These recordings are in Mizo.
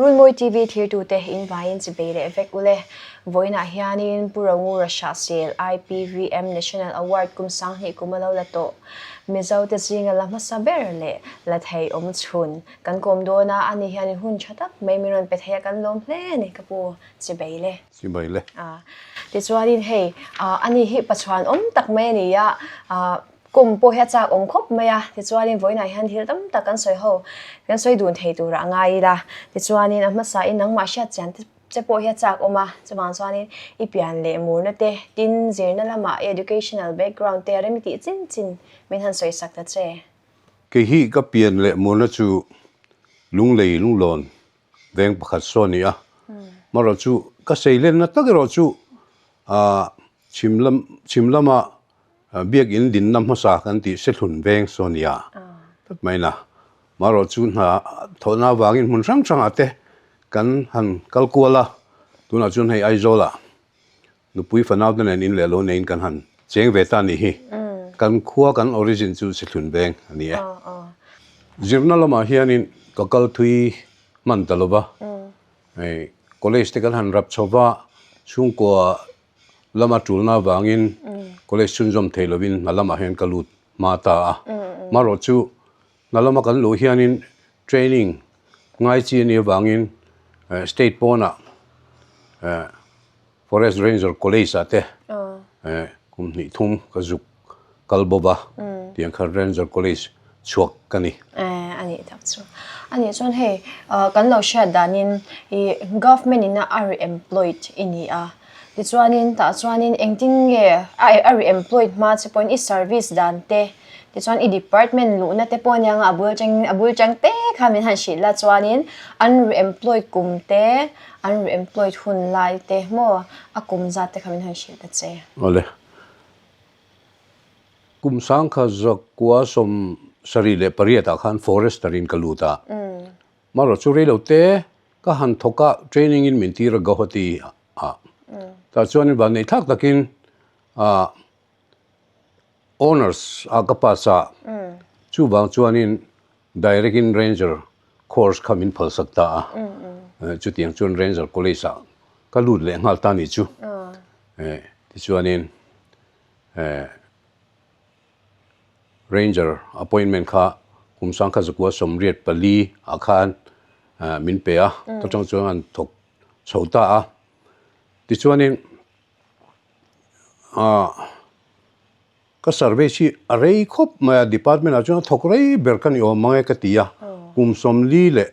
Runmawi TV thirtute in vaiin chi bei leh vek ule. Vawiinah hianin Pu Rongura Hrahsel IPVM National Award kum 2000 kum a lo la tawh. Mizote zinga la hmasa ber leh la thei awm chhun kan kawm dawn a, ani hianin hun tha tak mai min rawn pe thei a kan lawm hle a ni ka pu chi bei le. Chi bei le. Tichuanin hei ani hi pachuan awm tak mai a ni a, Kum pawh hi a chak awm khawp mai a, tichuanin vawiinah hian thil tam tak kan sawi ho, kan sawi dun thei turah a ngai ila, tichuanin a hmasain nangmah hriat chian te che pawh hi a chak awm a, chuvang chuanin i pian leh murna te, tin zirna lamah i educational background te rem i tih chin chin min han sawi sak ta che. Kei hi ka pian leh murna chu Lunglei Lunglawn veng pakhat saw a ni a, marawh chu ka seilenna tak erawh chu ah chhim lam chhim lama Biakinn dinna hmasa kan tih Sehlun veng saw nia tlat mai na. Marawh chu hna thawhna avangin hmun hrang hrangah te kan han kal kual a, tunah chuan hei Aizawlah nupui fanau te nen in leh lo neiin kan han cheng ve ta ni hi. Kan khua kan origin chu Sehlun veng a ni e. Zirna lamah hianin ka kal thui hman ta lova, hei college te kan han rap chho va, chhungkua Lama tulna avangin college chhunzawm thei lovin hna lamah hian ka lut hma ta a. Marawh chu hna lama kan luh hianin training ngai chi a nih avangin state pawnah Forest Ranger College ah te kum hnih thum ka zuk kal bawk a, tiang khan Ranger College chhuak ka ni. A nih tak chu. A nih chuan hei kan lo hriat danin i government ina a re-employed i ni a, tichuanin tah chuanin engtin nge a re-employed hma che pawhin i service dan te, tichuan i department luhna te pawh ania a bul atangin a bul atang te kha min han hrilh la chuanin an re-employed kum te, an re-employed hun lai te maw a kum zat te kha min han hrilh ta che. Awle. Kum 1978 ah khan Forester in ka lut a, marawh chu reilo te ka han thawk a, training in min tir a Guwahati ah. Tah chuan vanneih thlak takin ah Honours ah ka pass a, chuvang chuanin direct in Ranger course kha min phalsak ta a, chutiang chuan Ranger College ah ka lut leh nghal ta ni chu. Tichuanin Ranger appointment kha kum 1984 ah khan min pe a, ta tang chuan an thawk chho ta a. Tichuanin ka service hi a rei khawp mai a, department ah chuan a thawk rei ber ka ni awm mang e ka ti a, kum 42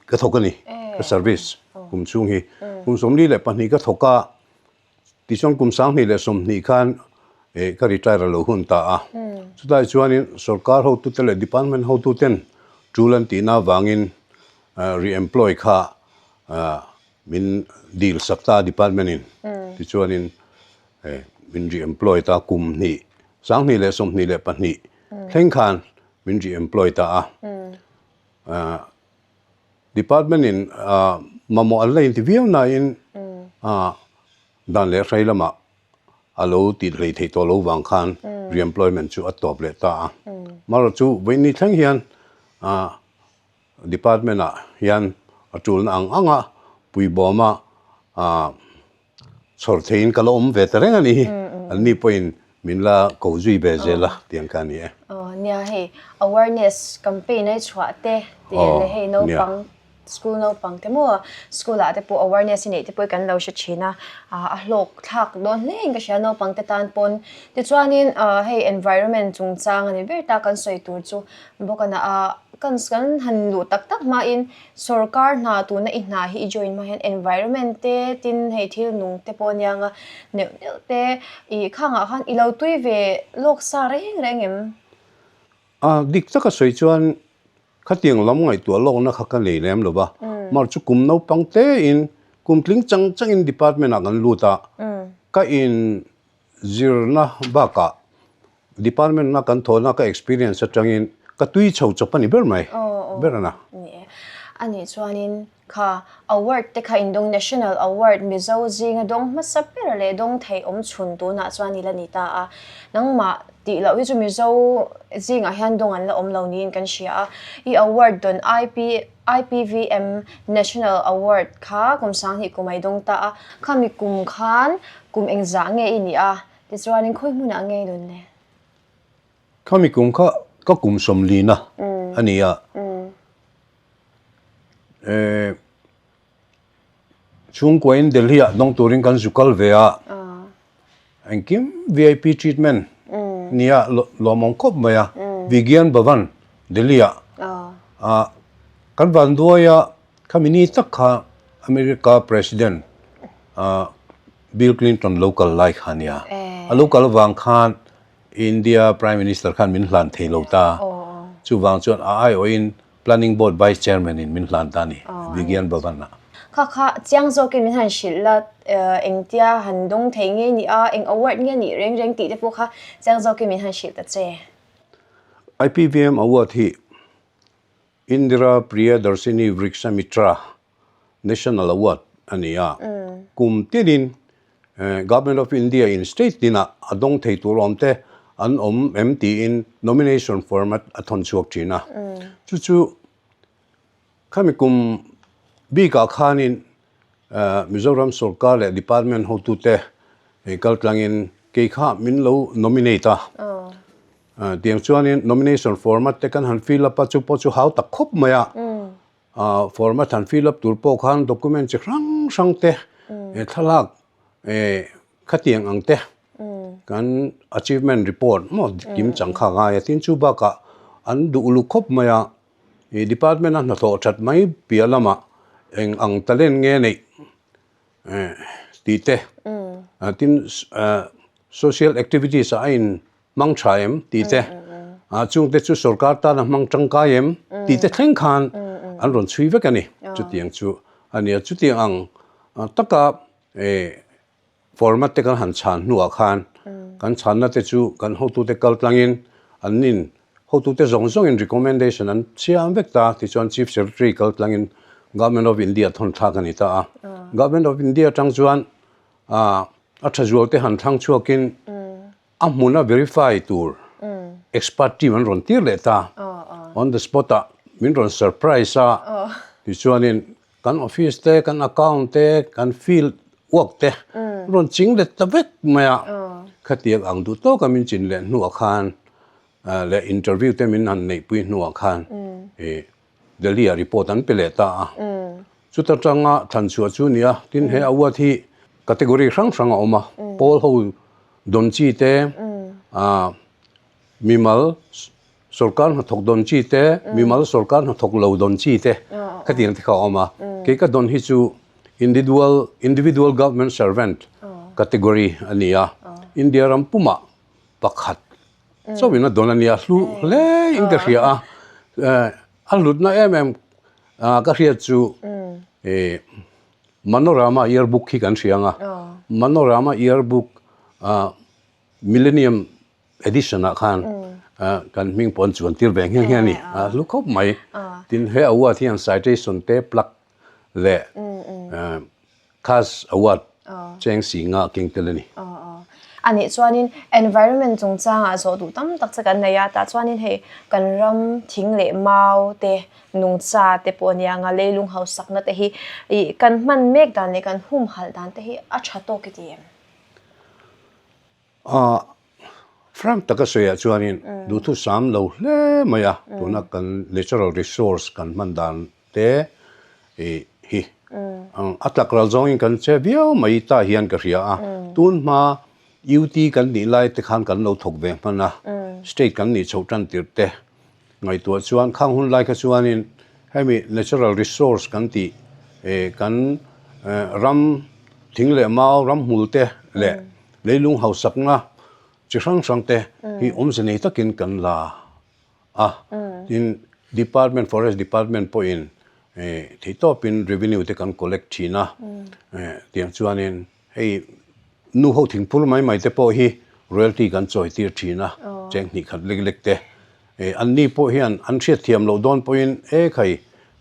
ka thawk a ni ka service kum chhung hi. Kum 42 ka thawk a. Tichuan kum 2020 khan ka retire a lo hun ta a. Chutlai chuanin sorkar hotute leh department hotuten tul an tihna avangin re-employ kha min dil sak ta a department in. Tichuanin min re-employ ta kum hnih, 2022 thleng khan min re-employ ta a. Department in mamawh an la inti viau nain dan leh hrei lamah a lo tih hlei theih tawh lo vang khan re-employment chu a tawp leh ta a. Marawh chu vawiin thleng hian department ah hian a tulna ang anga puibawma chhawr theiin ka la awm ve ta reng a ni hi. Anni pawhin min la ko zui ve zel a tiang kha a ni e. Aw nia hei awareness campaign a i chhuah te tih leh hei naupang school naupang te maw school ah te pawh awareness i neih te pawh kan lo hre thin a, a hlawk thlak dawn hle in ka hria naupang te tan pawn. Tichuanin hei environment chungchang a ni ber ta kan sawi tur chu bawk a na a kan kan han luh tak tak hmain Sorkar hna tuna i hna hi i join hma hian environment te tin hei thil nung te pawh ania nga neuh neuh te i khangah khan i lo tui ve lawk sa reng reng em? A dik taka sawi chuan khatiang lam ngaihtuah lawkna kha ka nei lem lo va, mar chu kum naupang tein kum tling chang changin department ah kan lut a, ka in Zirna bakah department-a kan thawhna ka experience atangin ka tui chho chawp a ni ber mai, ber a na. Ni e. A nih chuanin Kha award te kha indawng National Award Mizo zinga dawng hmasa ber leh dawng thei awm chhun tunah chuan i la ni ta a. Nangmah tih loh hi chu Mizo zingah hian dawng an la awm lo niin kan hria a. I award dawn IP IPVM National Award kha kum sanghnih kum a i dawng ta a. Khami kum khan kum engzah nge i nih a? Tichuanin khawi hmunah nge i dawn le? Khami kum kha ka kum sawmlina a ni a. Chhungkuain Delhi ah dawng turin kan zu kal ve a, engkim vip treatment nia lawmawm khawp mai a, Vigyan Bhavan Delhi ah kan van duai a, khami ni tak kha America President Bill Clinton lo kal lai kha nia, a lo kal avang khan India Prime Minister khan min hlan thei lo ta, chuvang chuan a aiawhin Planning Board Vice Chairman in min hlan ta a ni, Vigyan Bhavan ah. Kha kha chiang zawkin min han hrilh la, engtia han dawng thei nge ni a, eng award nge nih reng reng tih te pawh kha chiang zawkin min han hrilh ta che. IPVM Award hi Indira Priyadarshini Vrikshamitra National Award a ni a, kum tinin Government of India in state tinah a dawng thei tur awm te an awm em tiin nomination form a thawn chhuak thin a. Chu chu khami kum bikah khanin Mizoram sorkar leh department hotute kaltlangin kei kha min lo nominate a. Tiang chuanin nomination format te kan han fill up a, chu pawh chu hau tak khawp mai a. Format han fill up tur pawh khan document chi hrang hrang te thlalak khatiang ang te kan achievement report maw kim chang kha a ngai a, tin chu bakah an duh uluk khawp mai a, ih department a hnathawh that mai piah lamah eng ang talent nge neih tih te tin social activities ah a in hmang tha em tih te, chung te chu sorkar tana hmang tangkai em tih te thleng khan an rawn chhui vek a ni. Chutiang chu a nia. Chutiang ang taka format te kan han chhan hnuah khan kan chhanna te chu kan hotute kal tlangin an nin hotute zawng zawngin recommendation an chhiam vek ta. Tichuan Chief Secretary kal tlangin Government of India thawn thlak a ni ta a. Government of India atang chuan a tha zual te han thlang chhuakin A hmuna verify tur expert team an rawn tir leh ta. On the spot ah min rawn surprise a, tichuanin kan office te, kan account te, kan field work te an rawn ching let ta vek mai a. Khatiang ang duh tawka min chin leh hnuah khan leh interview te min han neihpui hnuah khan ih Delhi ah report an pe leh ta a. Chuta tanga thlan chhuah chu nia, tin he award hi category hrang hrang a awm a, pawl ho dawn chi te, mimal sorkar hnathawk dawn chi te, mimal sorkar hnathawk lo dawn chi te khatiang te kha a awm a. Kei ka dawn hi chu individual individual government servant category a ni a, India ram pumah pakhat chauhin a dawn a nia, hlu hle in ka hria a, a hlutna em em ka hriat chu Manorama yearbook hi kan hria ang a, Manorama yearbook Millennium edition ah khan kan hming pawh an chuan tir ve nghe nghe a ni, a hlu khawp mai. Tin he award hian citation te plaque leh Cash award cheng si nga keng tel a ni. A nih chuanin environment chungchangah zawh duh tam tak che kan nei a, tah chuanin hei kan ram thing leh mau te, nungcha te pawh a nia nga leilung hausakna te hi ih kan hman mek dan leh kan humhalh dan te hi a tha tawk i ti em? A frank taka sawiah chuanin duhthusam lo hle mai a, tuna kan natural resource kan hman dan te hi a tlak ral zawngin kan che viau mai ta hian ka hria a, tun hma UT kan nih lai te khan kan lo thawk ve hman a, state kan nih chhoh tan tirh te ngaihtuah chuan khang hun lai kha chuanin hemi natural resource kan tih kan ram thing leh mau ram hmul te leh Leilung hausakna chi hrang hrang te hi awmze nei takin kan la a, tin department forest department pawhin theihtawpin revenue te kan collect thin a, tiang chuanin hei nu ho thingphur mai mai te pawh hi royalty kan chawi tir thin a, cheng hnih khat lek lek te, anni pawh hian an hriatthiam loh dawn pawhin e khai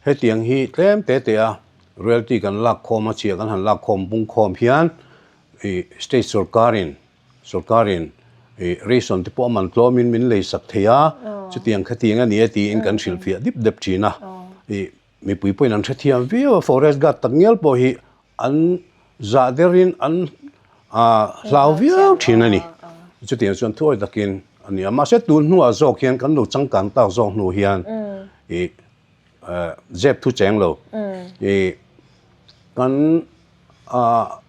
hetiang hi tlem te te a. royalty kan lak khawm a, chhiah kan han lak khawm bung khawm hian ih state sorkarin sorkarin ih ration te pawh a man tlawmin min lei sak thei a, chutiang khatiang a ni e tiin kan hrilhfiah dip dep thin a, ih mipui pawhin an hrethiam viau a, forest guard tak ngial pawh hi an zah derin an hlau viau thin a ni. Chutiang chuan thuawi takin a ni a, mahse tun hnuah zawk hian kan lo changkang tak zawk hnu hian ih zep thu cheng lo ih kan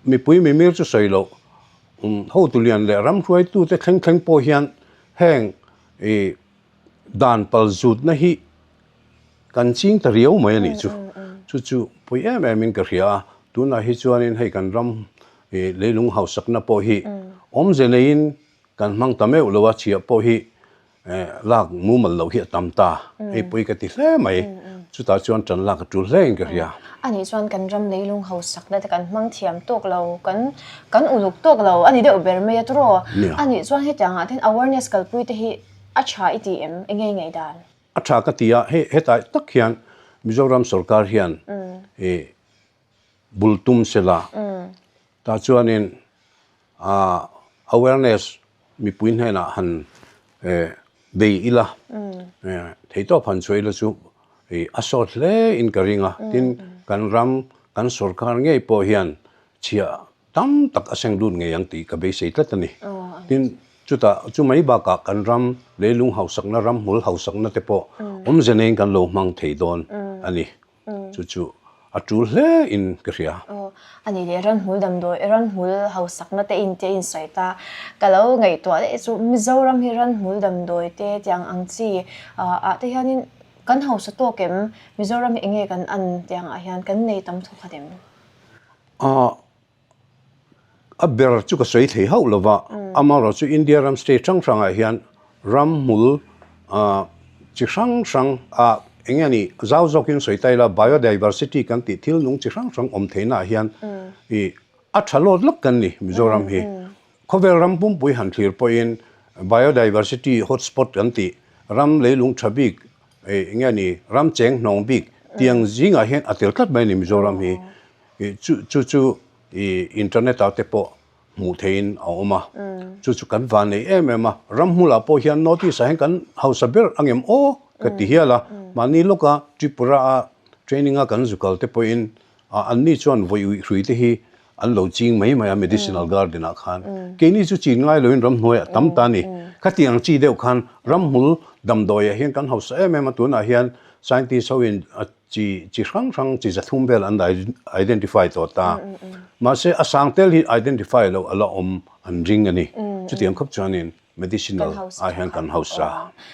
mipui mimir chu sawi loh hotu lian leh ram hruaitute thleng thleng pawh hian heng ih dan pal zutna hi Kan ching ta riau mai a nih chu. Chu chu pawi em em in ka hria a, tunah hi chuanin hei kan ram ih leilung hausakna pawh hi awmze neiin kan hmang ta meuh lo a, chhiah pawh hi eh lak mumal loh hi a tam ta, hei pawi ka ti hle mai. Chutah chuan tan lak a tul hle in ka hria. A nih chuan kan ram leilung hausakna te kan hmang thiam tawk lo, kan kan uluk tawk lo a ni deuh ber mai a tawrh aw. A nih chuan hetiang ah ten awareness kalpui te hi a tha i ti em? Enge i ngaihdan? A tha ka ti a, hei hetah tak hian Mizoram sorkar hian ih bul tum sela tah chuanin ah awareness mipui hnenah han eh bei ila eh theihtawp han chhuah ila chu ih a sawt hle in ka ring a, tin kan ram kan sorkar ngei pawh hian chhiah Tam tak a seng lut ngei ang tih ka beisei tlat a ni. Tin, chutah chu mai bakah kan ram leilung hausakna, ramhmul hausakna te pawh awmze neiin kan lo hmang thei dawn a ni. Chu chu a tul hle in ka hria. Aw, a nih leh ramhmul damdawi, ramhmul hausakna te in te in sawi ta. Ka lo ngaihtuah daih chu Mizoram hi ramhmul damdawi te tiang ang chi ah te hianin kan hausa tawk em? Mizoram hi enge kan an tiang ah hian kan nei tam thawkhat em? A a ber chu ka sawi thei hauh lo va, amaherawh chu India ram state hrang hrangah hian ramhmul chi hrang hrang a eng nge ni zau zawkin sawi ta ila biodiversity kan tih thil nung chi hrang hrang awm theihnaah hian ih a tha lawt lawk kan ni Mizoram hi. Khawvel ram pumpui han thlir pawhin biodiversity hotspot kan tih ram leilung tha bik eng nge ni ram cheng hnawng bik tiang zingah hian a tel tlat mai a ni Mizoram hi. Ih chu chu chu ih internet ah te pawh hmuh theihin a awm a, chu chu kan van nei em em a, ramhmulah pawh hian North East ah hian kan hausa ber ang em aw ka ti hial a, mahni lawka Tripura a training a kan zu kal te pawhin ah anni chuan vawi uih hrui te hi an lo ching mai mai a medicinal garden ah khan, keini chu chin ngai loin ramhnuai ah tam ta a ni, khatiang chi deuh khan ramhmul damdawi ah hian kan hausa em em a, tunah hian scientist ho in a Chi chi hrang hrang chi zathum vel an identify tawh ta. Mahse a sang tel hi identify loh a la awm an ring a ni. Chutiang khawp chuanin medicinal ah hian kan hausa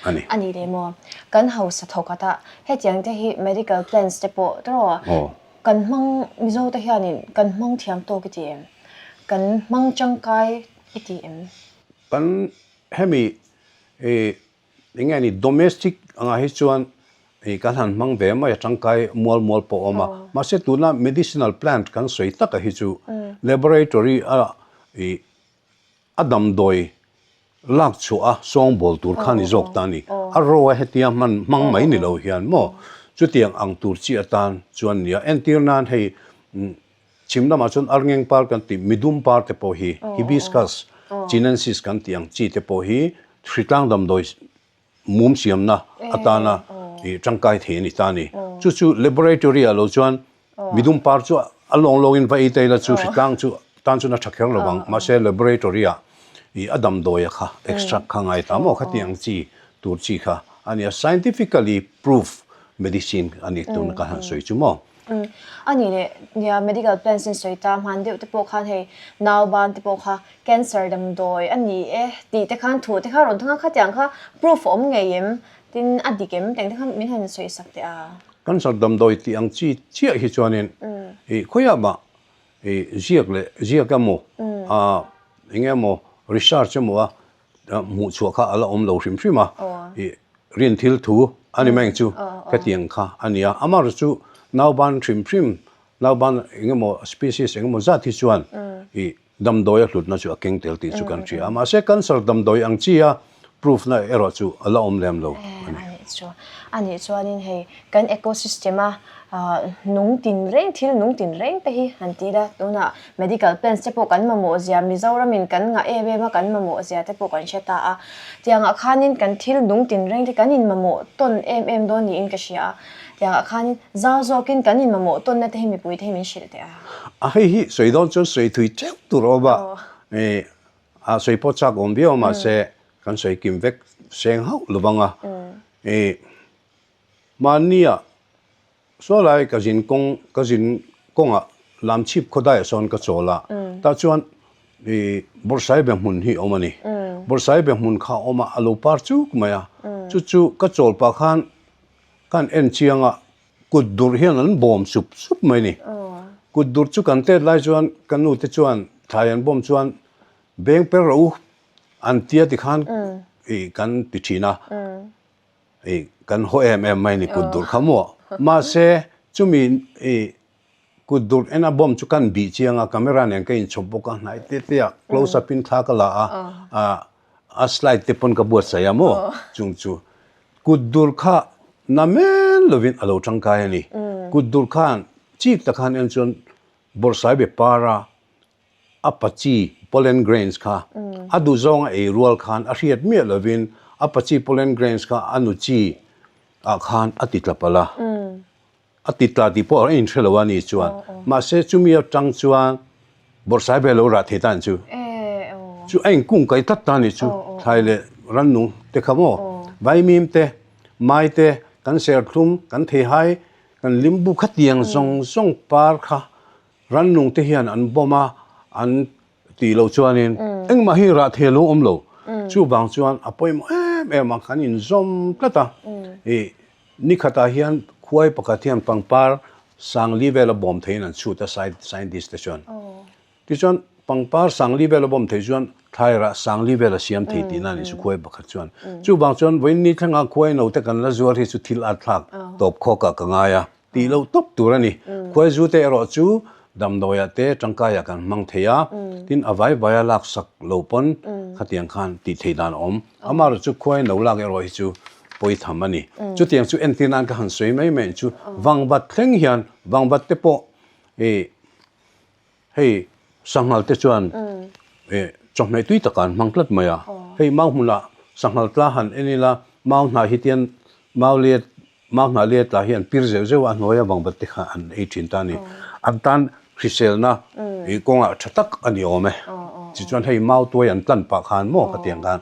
a ni. A ni leh maw? Kan hausa thawk ata hetiang te hi medical plans te pawh tawh kan hmang Mizo te hianin kan hmang thiam tawk i ti em? Kan hmang tangkai i ti em? Kan hemi Eng nge ni domestic angah hi chuan ih kan han hmang ve mai a tangkai mual mual pawh a awm a, mahse tuna medicinal plant kan sawi taka hi chu laboratory a ih a damdawi lak chhuah a sawngbawl tur kha ni zawk ta a ni. A raw a hetia hman hmang mai ni lo hian maw chutiang ang tur chi atan chuan nia entir nan hei Chhim lamah chuan arngeng par kan tih midum par te pawh hi Hibiscus chinensis kan tih ang chi te pawh hi hritlang damdawi mum siamna atana ih tangkai thei a ni ta a ni. Chu chu laboratory ah lo chuan midum par chu a lawng lawngin va ei ta ila chu hritlang chu tan chuan a tha kher lo vang mahse laboratory ah ih a damdawi a kha extract kha ngai ta maw khati ang chi tur chi kha a nia scientifically proof medicine a ni tuna ka han sawi chu maw. A nih leh nia medical plans in sawi ta hman deuh te pawh khan hei nau ban te pawh kha cancer damdawi a ni e tih te khan thu te kha rawn thang a khatiang kha proof a awm ngei em tin a dik em teng te khan min han sawi sak teh a. Cancer damdawi tih ang chi chiah hi chuanin ih khawiah mah ih ziak leh ziak emaw ah eng emaw research emaw a hmuh chhuah kha a la awm lo hrim hrim a, ih rin thil thu a ni mai chu hetiang kha a ni a, amaherawhchu chu nauban hrim hrim nauban eng emaw species eng emaw zat hi chuan ih damdawi a hlutna chu a keng tel tih chu kan hria a, mahse cancer damdawi ang chi a proof na erawh chu a la awm lem lo a ni. A nih chuanin hei kan ecosystem a. Nung tin reng, thil nung tin reng te hi han ti ila, tunah medical plans te pawh kan mamawh zia, Mizoramin kan ngah em em a, kan mamawh zia te pawh kan hre ta a. Tiangah khanin kan thil nung tin reng te kan inmamawh tawn em em dawn niin ka hria a. Tiangah khanin zau zawkin kan inmamawh tawnna te hi mipui te hi min hrilh teh a. A hei hi sawi dawn chuan sawi thui teuh tur a awm a, a sawi pawh chak awm viau a mahse kan sawi kim vek seng hauh lo vang a. Mahnia saw lai ka zin kawng ka zin kawngah Lamchhip khawdaiah sawn ka chawl a, tah chuan ih Bawrhsaibe hmun hi a awm a ni. Bawrhsaibe hmun kha a awm a, a lo par chuk mai a. Chu chu ka chawl pah khan kan en chiang a, kut durh hian an bawm sup sup mai a ni. Kut durh chu kan tet lai chuan ka nu te chuan thlai an bawm chuan beng per rawh u an tia tikhan ih kan ti thin a. I kan haw em em mai ni kut dur kha maw. Mahse chumi i kut dur ena bomb chu kan bih chiang a, camera nen ka inchhawp bawk a, hnai te te ah close up in thla ka la a, a a slide te pawn ka buatsaih a maw chung chu. Kut dur kha na men lovin a lo tangkai a ni. Kut dur khan chik tak khan en chuan bawrhsai be par a, A pachi, pollen grains, kha a duh zawng a ei rual khan a hriat miah lovin a pachi, pollen grains, kha a nu chi ah khan a ti tla palh a. A ti tla tih pawh a inhre lo a ni chuan. Mahse chumi atang chuan bawrhsai ve lo rah thei ta ang chu. Chu a inkung kai tlat ta a ni chu. Thlai leh rannung te kha maw? Vaimim te, mai te, kan serthlum, kan theihai, kan limbu khatiang zawng zawng par kha Rannung te hian an bawm a, an tih loh chuanin engmah hi rah thei lo awm lo. Chuvang chuan a pawimawh em em a, kan inzawm tlat a. Ih, nikhatah hian khuai pakhat hian pangpar sangli vel a bawm theiin an chhut a scientist te chuan. Tichuan pangpar sangli vel a bawm thei chuan thlai rah sangli vel a siam thei tihna a nih chu khuai pakhat chuan. Chuvang chuan vawiin thlenga khuai no te kan la zuar hi chu thil at thlak tawp khawkah ka ngai a. Tih loh tawp tur a ni. Khuaizu te erawh chu damdawiah te tangkaiah kan hmang thei a, tin a vai vaia lak sak lo pawn khatiang khan tih theih dan a awm. Amaherawh chu khuai no lak erawh hi chu pawi tham a ni. Chutiang chu entir nan ka han sawi mai mai chu vangvat thleng hian vangvat te pawh ih hei sanghal te chuan ih chawhmeh tui takah an hmang tlat mai a. Hei mau hmunah sanghal tla han en ila mau hnah hi tian mau let Mau hnah leh tla hi an pir zeuh zeuh a, a hnuaia vangvat te kha an ei thin ta a ni. An tan hriselna ih kawngah tha tak a ni awm e. Tichuan hei mau tuai an tlan pah khan maw khatiang khan.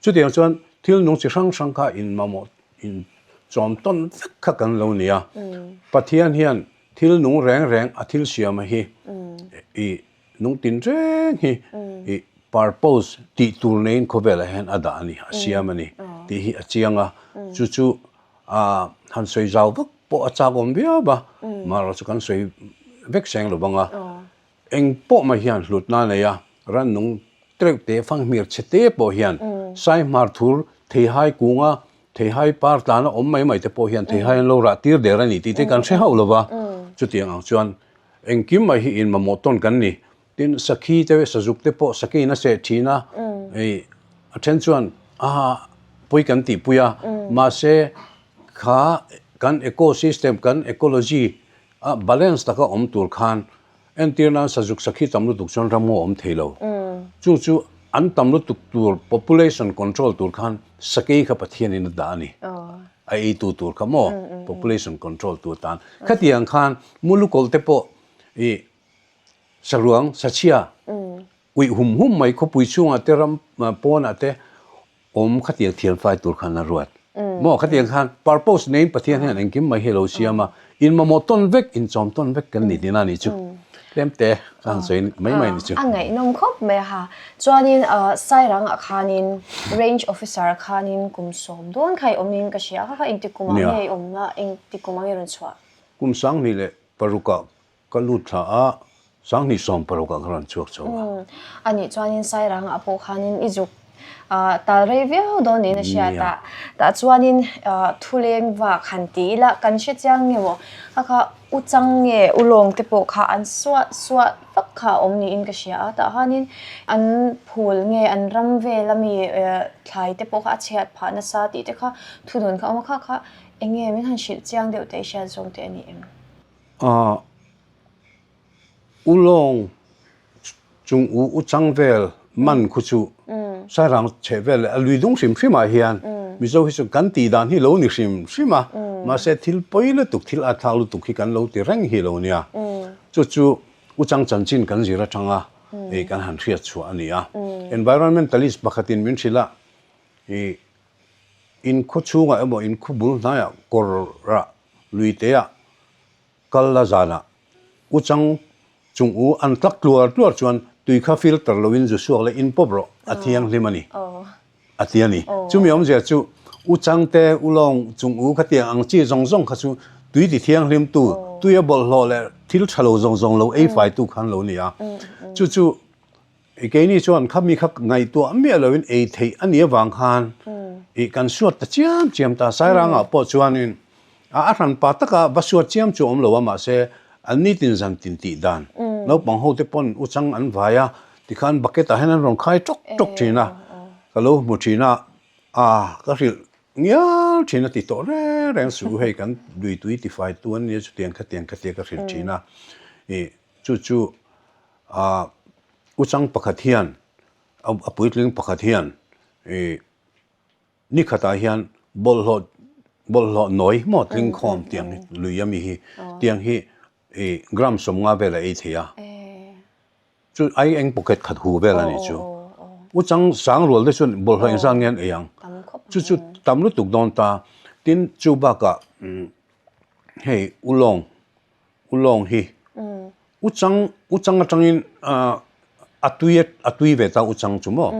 Chutiang chuan thil nung chi hrang hrang kha in mamawh in chawm tawn vek kha kan lo ni a. Pathian hian thil nung reng reng a thil siama hi ih nung tin reng hi ih purpose tih tur neiin khawvelah hian a dah a ni, a siam a ni tih hi a chiang a. Chu chu A han sawi zau vak pawh a chak awm viau a, mahrawh chu kan sawi vek seng lo vang a. Eng pawh mai hian hlutna a nei a, rannung tleuh te fanghmir chhe te pawh hian saihmar thur theihai kunga theihai par tlana awm mai mai te pawh hian theihai an lo rah tir der a ni tih te kan hre hauh lo va. Chutiang ang chuan engkim mai hi inmamawh tawn kan ni. Tin, sakhi te sazuk te pawh sakeiin a seh thin a, hei a then chuan a pawi kan tihpui a, mahse kha kan ecosystem, kan ecology a balance taka awm tur khan entir nan sazuk sakhi tam lutuk chuan ramngaw awm thei lo. Chung chu an tam lutuk tur population control tur khan sakei kha Pathianin a dah a ni. A eitu tur kha maw population control tur tan. Khatiang khan mulukawlh te pawh ih Saruang, sachhia, uih hum hum mai khawpui chhungah te ram pawnah te awm khatiang thian fai tur khan a ruat. Maw khatiang khan purpose neiin Pathian hian engkim mai hi a lo siam a, in mamawh tawn vek, in chawm tawn vek kan ni tihna a nih chu. Tlem te ka han sawi mai mai a ni chu. A ngaihnawm khawp mai a ha. Chuanin Sairangah khanin Range Officer khanin kum sawm dawn kha i awmin ka hria a, kha kha engti kumah nge i awm a, engti kumah nge i rawn chhuah? Kum 26ah Ka lut thla a, 2016 ah ka rawn chhuak chho a. A nih chuanin Sairangah pawh khanin i zuk tal rei viau dawn niin a hriat a. Tah chuanin thuleng vak han ti ila kan hre chiang nge maw? Kha kha u chang nge u lawng te pawh kha an suah suah vak kha a awm niin ka hria a. Tah khanin an phul nge an ram vel ami thlai te pawh kha a chhiat phah nasa tih te kha thunun kha a awm a. Kha kha eng nge min han hrilh chiang deuh teh i hriat zawng te a ni em? Ahh Ulawng chung u u chang vel man khu chu Sairang chheh vel leh a lui dung hrim hrim ah hian Mizo hi chu kan tih dan hi lo ni hrim hrim a, mahse thil pawi lutuk thil at thlak lutuk hi kan lo ti reng hi lo nia. Chu chu u chang chanchin kan zir atanga ih kan han hriat chhuah a ni a. Environmentalist pakhatin min hrilh a, ih in khaw chhungah emaw in khaw bul hnaiah kawrah lui teah Kal la zanah u chang chung u an tlak tluar tluar chuan tui kha filter loin zu suak leh in pawp rawh a thianghlim a ni a ti a ni. Chumi awmzia chu u chang te u lawng chung u khatiang ang chi zawng zawng kha chu tui ti thianghlim tu tui a bawlhhlawh leh thil tha lo zawng zawng lo ei fai tu khan lo ni a. Chu chu I keini chuan kha mi kha ngaihtuah miah loin ei theih a nih avang khan i kan suat ta chiam chiam ta. Sairangah pawh chuanin a hranpa taka va suat chiam chu a awm lo a, mahse an nitin zan tin tih dan naupang ho te pawn u chang an vai a, tikhan bucket ah hian an rawn khai tawk tawk thin a, ka lo hmu thin a, a ka hrilh ngial thin a ti tawh reng reng suh hei kan lui tui tifai tu an nia chutiang khatiang khatia ka hrilh thin a, i chu chu a U chang pakhat hian a puitling pakhat hian ih ni khatah hian bawlhhlawh bawlhhlawh nawi maw tling khawm tiang hi lui ami hi tiang hi ih gram 50 vel a ei thei a chu ai eng pocket khat hu vel a nih chu u chang sang rual te chuan bawlhhlawh engzat nge an ei ang chu chu tam lutuk dawn ta tin chu bakah hei ulawng Ulawng hi u chang u chang atangin a tui a tui ve ta u chang chu maw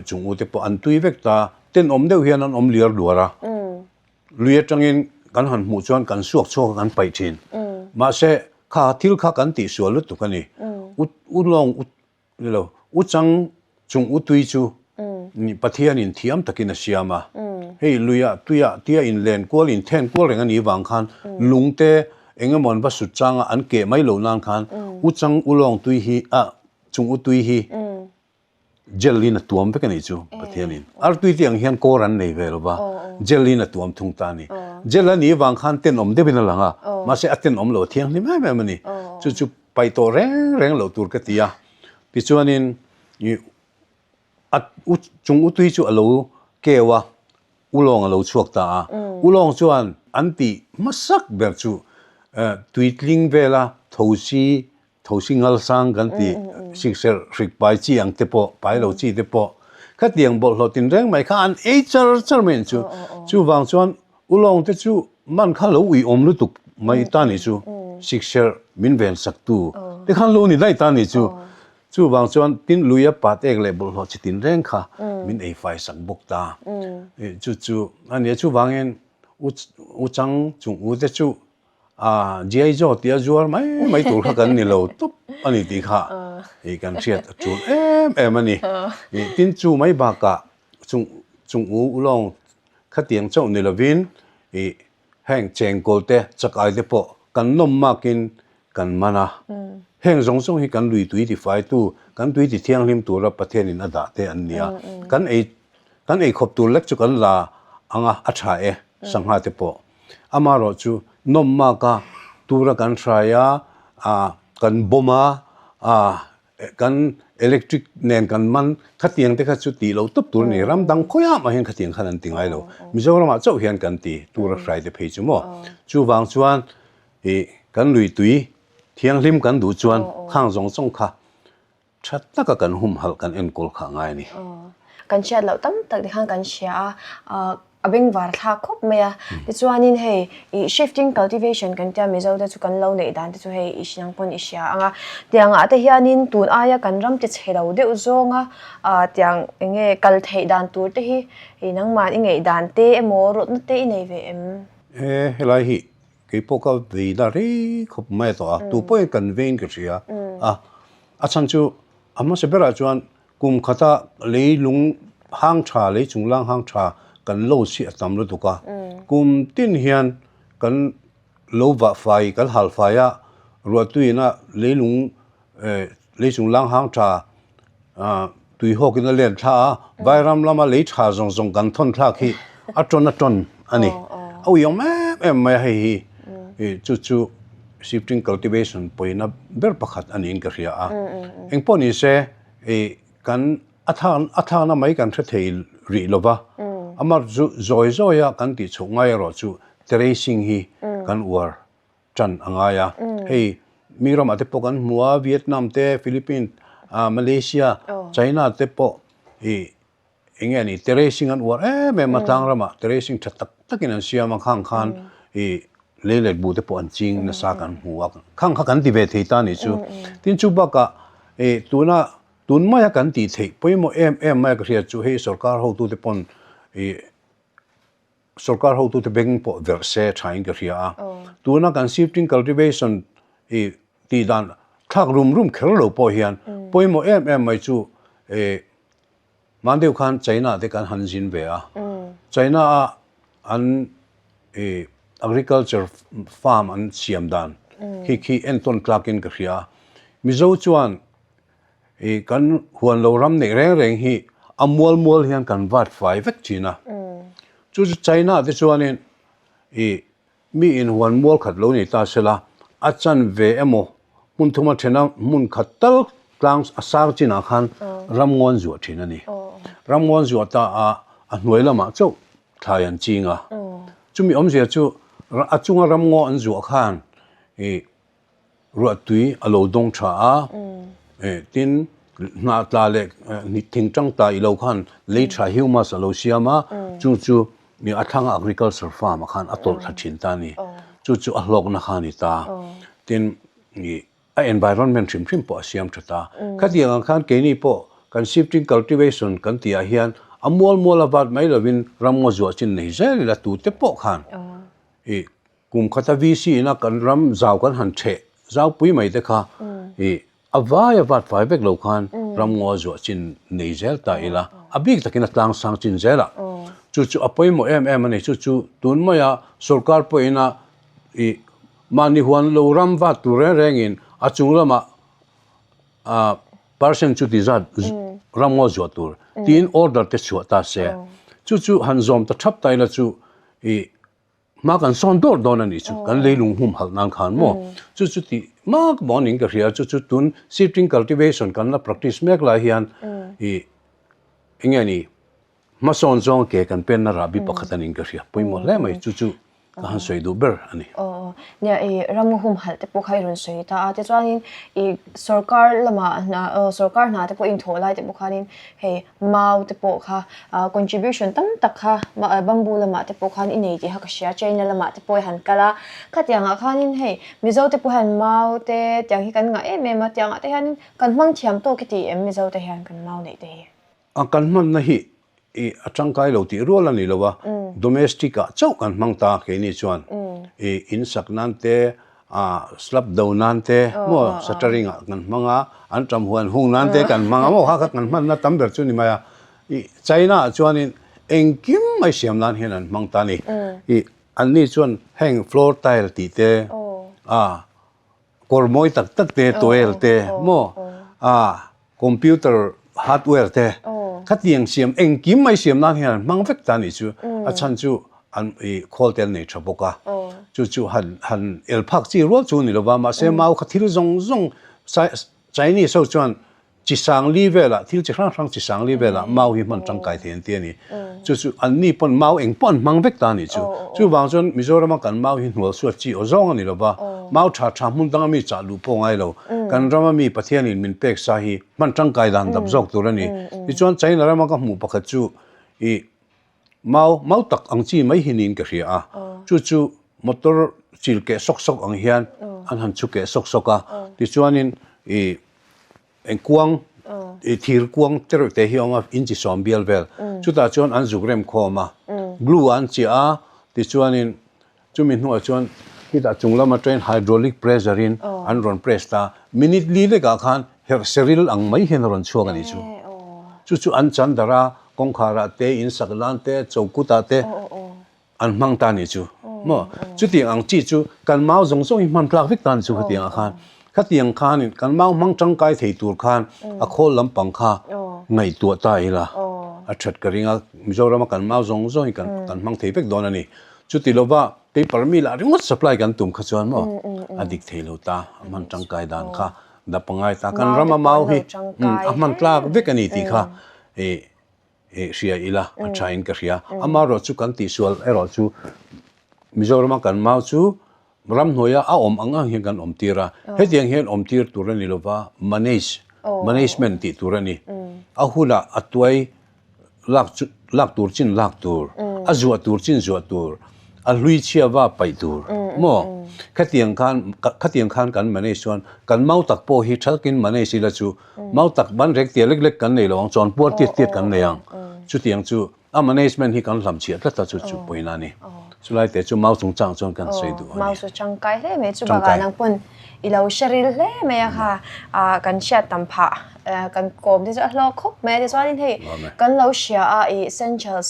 chung u te pawh an tui vek ta tenawm deuh hian an awm liar luar a lui atangin kan han hmuh chuan kan suak chhuak a kan paih thin mahse kha thil kha kan tihsual lutuk a ni u ulawng u Ni lo, u chang chung u tui chu Pathianin thiam takin a siam a. Hei luiah tuiah tia inlen kual inthen kual reng a nih vang khan lungte eng emaw an va sut changa an keh mai lo nan khan u chang u lawng tui hi a chung u tui hi gel in a tuam vek a nih chu Pathianin. Artui te ang hian kawr an nei ve lo va, gel in a tuam thung ta a ni. Gel a nih vang khan tenawm deuhin a lang a, mahse a tenawm lo a thianghlim em em a ni. Chu chu Paih tawh reng reng loh tur ka ti a, tichuanin ih a u chung utui chu a lo keu a, ulawng a lo chhuak ta a, ulawng chuan an tih hmasak ber chu tuitling vela thosi thosi ngalsang kan tih sikserh hrik pai chi ang te pawh pai lo chi te pawh khatiang bawlhhlawh tinreng mai kha an ei char char mai ang chu, chuvang chuan Ulawng te chu man kha lo ui awm lutuk mai ta ni chu sikserh min ven sak tu te khan lo ni daih ta ni chu chuvang chuan tin lui a pat ek leh bawlhhlawh chi tin reng kha min ei fai sak bawk ta chu chu a nia chuvangin u chang chung u te chu a G.I. Joe tia zuar mai mai tur kha kan ni lo tawp a ni tih kha kan hriat a tul em em a ni tin chu mai bakah Chung chung u ulawng khatiang chauh ni lovin ih heng chengkawl te chakai te pawh kan nawm makin kan man a. Heng zawng zawng hi kan lui tui tifaitu, kan tui ti thianghlim tura Pathianin a dah te an ni a. Kan ei kan ei khawp tur lek chu kan la ang a, a tha e sangha te pawh. Amaherawh chu nawm maka tura kan hrai a, kan bawm a, Kan electric nen kan man khatiang te kha chu tih loh tawp tur a ni. Ram dang khawiah mah hian khatiang khan an ti ngai lo. Mizoramah chauh hian kan ti tur a hrai te phei chu maw. Chuvang chuan ih kan lui tui thianghlim kan duh chuan khang zawng zawng kha tha taka kan humhalh kan enkawl kha a ngai a ni. Kan hriat loh tam tak te khan kan hria a, A bengvar thlak khawp mai a. Tichuanin hei ih shifting cultivation kan tia Mizo te chu kan lo neih dan te chu hei ih nang pawn i hria ang a. Tiang ah te hianin tun aia kan ram ti chhe lo deuh zawng a ah tiang eng nge kal theih dan tur te hi ih nangmah i ngeih dan te emaw rawtna te i nei ve em? E helai hi kei pawh ka vei la rei khawp mai a tawh a, tu pawhin kan veiin ka hria a. A chhan chu a hmasa berah chuan Kum khata leilung hang tha, lei chunglang hang tha kan lo si a tam lutuk a. Kum tin hian kan lo vah fai, kan hal fai a, ruahtuiin a leilung lei chunglang hang tha tui hawkin a len thla a, Vairam lama lei tha zawng zawng kan thawn thlak hi a tawn a tawn a ni. A uiawm em em mai a hei hi. Chu chu. shifting cultivation pawina ber pakhat a niin ka hria a. Engpawh ni se ih kan a thlak a thlakna mai kan hre thei rih lo va, amah chu zawi zawi a kan tih chhoh ngai erawh chu terracing hi kan uar tan a ngai a. Hei mi ramah te pawh kan hmu a, Vietnam te, Philippines, Malaysia, China te pawh ih eng nge ni terracing an uar em em a tlang ramah terracing tha tak takin an siam a khang khan ih lei let buh te pawh an ching nasa kan hmu a khang kha kan ti ve thei ta nih chu tin chu bakah ih tuna tun maia kan tih theih pawimawh em em maia ka hriat chu hei sorkar hotute pawn ih sorkar hotute beng pawh verh se thain ka hria a tuna kan shifting cultivation ih tih dan thlak rum rum kher lo pawh hian pawimawh em em mai chu ih Hman deuh khan China te kan han zin ve a, China a an ih agriculture farm an siam dan khi khi entawn tlak in ka hria a. Mizo chuan ih kan huan lo ram neih reng reng hi a mual mual hian kan vat fai vek thin a. Chu chu China te chuanin ih Mi inhuan mual khat lo ni ta sela, a chan ve emaw hmun thuma thena hmun khat tal tlang a sang chinah khan ramngawn zuah thin a ni. Ramngawn zuah ta a, a hnuai lamah chauh thlai an ching a. Chumi awmzia chu a chunga ramngaw an zuah khan ih Ruahtui a lo dawng tha a, tin hnah tla leh thingtang tla i lo khan lei tha humus a lo siam a, chu chu a thlanga agriculture farm ah khan a tawlh thla thin ta a ni. Chu chu a hlawkna kha a ni ta. Tin a environment hrim hrim pawh a siam tha ta. Khatiang ang khan keini pawh kan shifting cultivation kan tih ah hian a mual mual a vat mai lovin ramngaw zuah chin nei zel ila tute pawh khan i Kum khata VC ina kan ram zau kan han theh zau pui mai te kha i a vai a vat fai vek lo khan ram ngaw zuah chin nei zel ta ila a bik takin a tlang sang chin zel a chu chu a pawimawh em em a ni chu chu tun maia sorkar pawhin a i mahni huan lo ram vat tur reng rengin a chung lamah a percent chu ti zat ram ngaw zuah tur tiin order te chhuah ta se chu chu han zawm ta thap ta ila chu i Hma kan sawn dawr dawn a nih chu, kan leilung hum halh nan khan maw? Chu chu tih mak maw ning ka hria, chu chu tun shifting cultivation kan la practice mek lai hian ih eng nge ni hmasawn zawng ke kan penna rahbi pakhat a ning ka hria, pawimawh hle mai chu chu ka han sawi duh ber a ni. Aw nia i ram hum halh te pawh kha i rawn sawi ta a, tichuanin i sorkar lamah hna sorkar hna te pawh inthawh lai te pawh khanin hei Mau te pawh kha contribution tam tak kha bamboo lamah te pawh khan i nei tih kha ka hria, China lamah te pawh i han kal a, khatiangah khanin hei Mizo te pawh hian mau te tiang hi kan ngah em em a, tiangah te hianin kan hmang thiam tawk i ti em Mizo te hian kan mau neih te hi? A kan hmanna hi i a tangkai lo tih rual a ni lo a, domestic ah chauh kan hmang ta keini chuan i in sak nan te Ah slab do nan te maw shuttering ah kan hmang a, an tam huan hung nan te kan hmang a maw kha kha kan hmanna tam ber chu ni mai a. Ih China ah chuanin engkim mai siam nan hian an hmang ta a ni. Ih anni chuan heng floor tile tih te ah kawr mawi tak tak te towel te maw ah Computer hardware te khatiang siam engkim mai siam nan hian an hmang vek ta nih chu a chhan chu an i khawl te an nei tha bawk a chu chu han han el phak chi rual chu ni lova mahse mau kha thil zawng zawng Chinese ho chuan chi sang li velah thil chi hrang hrang chi sang li velah mau hi hman tangkai thei an ti a ni chu chu an ni pawn mau eng pawh an hmang vek ta nih chu chuvang chuan Mizorama kan mau hi hnual suat chi aw zawng a ni lova mau tha tha hmun danga mi chah luh pawh ngai lo Kan rama mi Pathianin min pek sa hi hman tangkai dan dap zawk tur a ni. Tichuan China rama ka hmuh pakhat chu ih mau mau tak ang chi mai hi niin ka hria a. Chu chu motor chil keh sawk sawk ang hian an han chhu keh sawk sawk a. Tichuanin ih eng kuang ih thir kuang te reuh te hi a awm a inchi sawm bial vel. Chutah chuan an zuk rem khawm a. Glue an chiah a tichuanin Chumi hnuah chuan khitah chung lama train hydraulic pressure in an rawn press ta, minute li lekah khan herh seril ang mai hian a rawn chhuak a nih chu. Chu chu an chan darh a, kawngkharah te, in sak lan te, chokutah te an hmang ta a nih chu. Maw? Chutiang ang chi chu kan mau zawng zawng hi hman tlak vek ta a nih chu khatiang ah khan. Khatiang khanin kan mau hmang tangkai thei tur khan a khawl lampang kha ngaihtuah ta ila a that ka ring a, Mizorama kan mau zawng zawng hi kan hmang thei vek dawn a ni. Chuti lova paper mi lah ringawt supply kan tum kha chuan maw a dik thei lo ta, a hman tangkai dan kha da pangai ta. Kan rama mau hi a hman tlak vek a ni tih kha ih hria ila a tha in ka hria. Amaherawh chu kan tihsual erawh chu Mizorama kan mau chu Ramhnuaia a awm ang ang hian kan awm tir a, hetiang hian awm tir tur a ni lova, manage, management tih tur a ni. A hunah a tuai lak chu lak tur chin lak tur, a zuah tur chin zuah tur, a hlui chhia va paih tur maw? Khatiang khan khatiang khan kan manage chuan kan mau tak pawh hi tha takin manage ila chu mau tak ban rek tia lek lek kan nei lo ang, chawn puar tiat tiat kan nei ang. Chutiang chu A management hi kan hlam chhiah tlat a chu chu pawina a ni. Chulai te chu mau chungchang chuan kan sawi duh a ni. Mau chu tangkai hle mai chu bakah nang pawn i lo hre ril hle mai a kha kan hriat tam phah kan kawm te chu a hlawk khawp mai a tichuanin hei kan lo hria a i central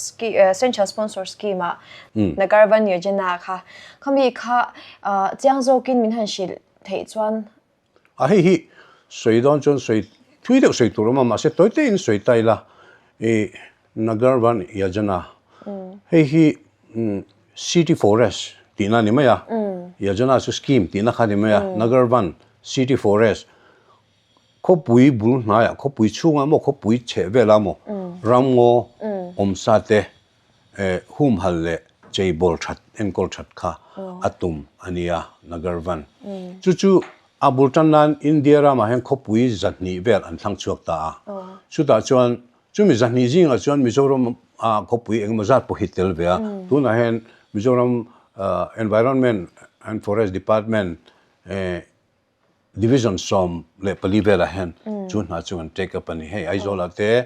central sponsor scheme ah Nagarvan Yojana kha khami kha chiang zawkin min han hrilh theih chuan A hei hi sawi dawn chuan sawi thui deuh sawi tur a awm a, mahse tawi teiin sawi ta ila i Nagarvan Yajana hei hi City Forest tihna a ni mai a, Yajana chu scheme tihna kha a ni mai a, Nagarvan City Forest khawpui bul hnaiah khawpui chhungah emaw khawpui chheh velah emaw ramngaw awmsa te Humhal leh cheibawl that enkawl that kha a tum a nia Nagarvan. Chu chu a bul tan nan India ramah hian khawpui 200 vel an thlang chhuak ta a. Chutah chuan chumi 200 zingah chuan Mizoram a khawpui engemaw zat pawh hi tel ve a. Tunah hian Mizoram Environment and Forest Department Division 14 velah hian chu hna chu an take up a ni. Hei Aizawlah te,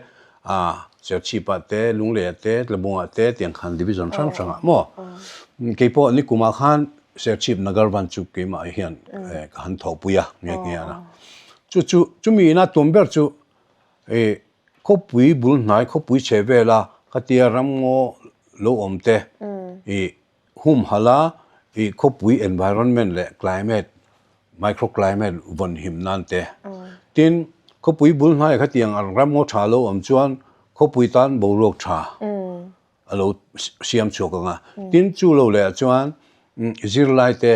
Serchhipah te, Lungleiah te, Tlabungah te tiang khan division hrang hrangah maw. Keipawh nikumah khan Serchhip Nagarvan chu keimah hian ka han thawhpui a nghe nghe a. Chu chu chumi ina tum ber chu khawpui bul hnai khawpui chhe vela khatia ramngaw lo awm te Humhalh a i khawpui environment leh climate, micro climate vawn him nan te. Tin, khawpui bul hnai khatiang ang ram ngaw tha lo awm chuan khawpui tan boruak tha a lo siam chhuak ang a. Tin, chu lo leh ah chuan zirlai te,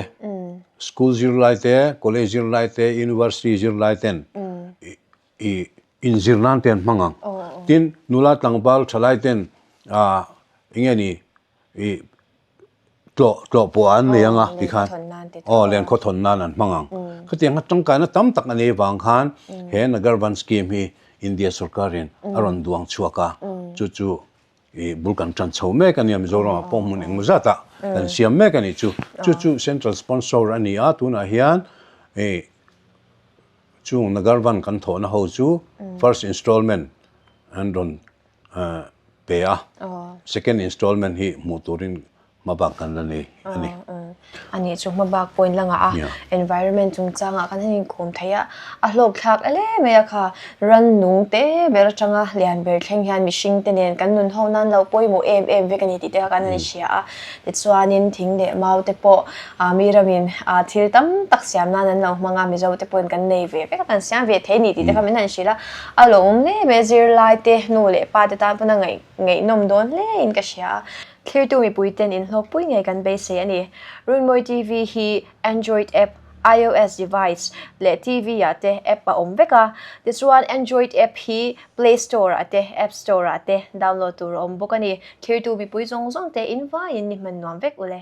school zirlai te, college zirlai te, university zirlai ten i inzir nan te an hmang ang. Tin, nula tlangval thalai ten enge ni I tlawh tlawh pawh an nei anga ti khan aw len khaw thawn nan an hmang ang. Khatiang kha tangkaina tam tak a nei vang khan he Nagarvan scheme hi India sorkarin a rawn duang chhuak a, chu chu i bul kan tan chho mek a nia Mizoram ah pawh hmun engmaw zat ah kan siam mek a nih chu. Chu chu central sponsor a ni a, tunah hian i chung Nagarvan kan thawhna ho chu first installment an rawn pe a, second installment hi hmuh turin hmabak kan la nei a ni. A nih chu hmabak pawhin la ngah a, environment chungchangah kan han inkawm thei a, a hlawk thlak ele mai a kha, rannung te ber atanga lian ber thleng hian mihring te nen kan nun ho nan lo pawimawh em em vek a ni tih te kha kan han hria a, tichuanin thing leh mau te pawh mi ramin thil tam tak siam nan an lo hmang a, Mizo te pawhin kan nei ve vek a, kan siam ve thei a ni tih te kha min han hrilh a, A lo awm hle mai a, zirlai te, nu leh pa te tan pawn a ngaih ngaihnawm dawn hle in ka hria a. Thlirtu mipui ten inhlawkpui ngei kan beisei a ni. Runmawi TV hi Android app, iOS device leh TV ah te app a awm vek a. Tichuan Android app hi Play Store ah te, App Store ah te download tur a awm bawk a ni. Thlirtu mipui zawng zawng te in vaiin ni hman nuam vek ule.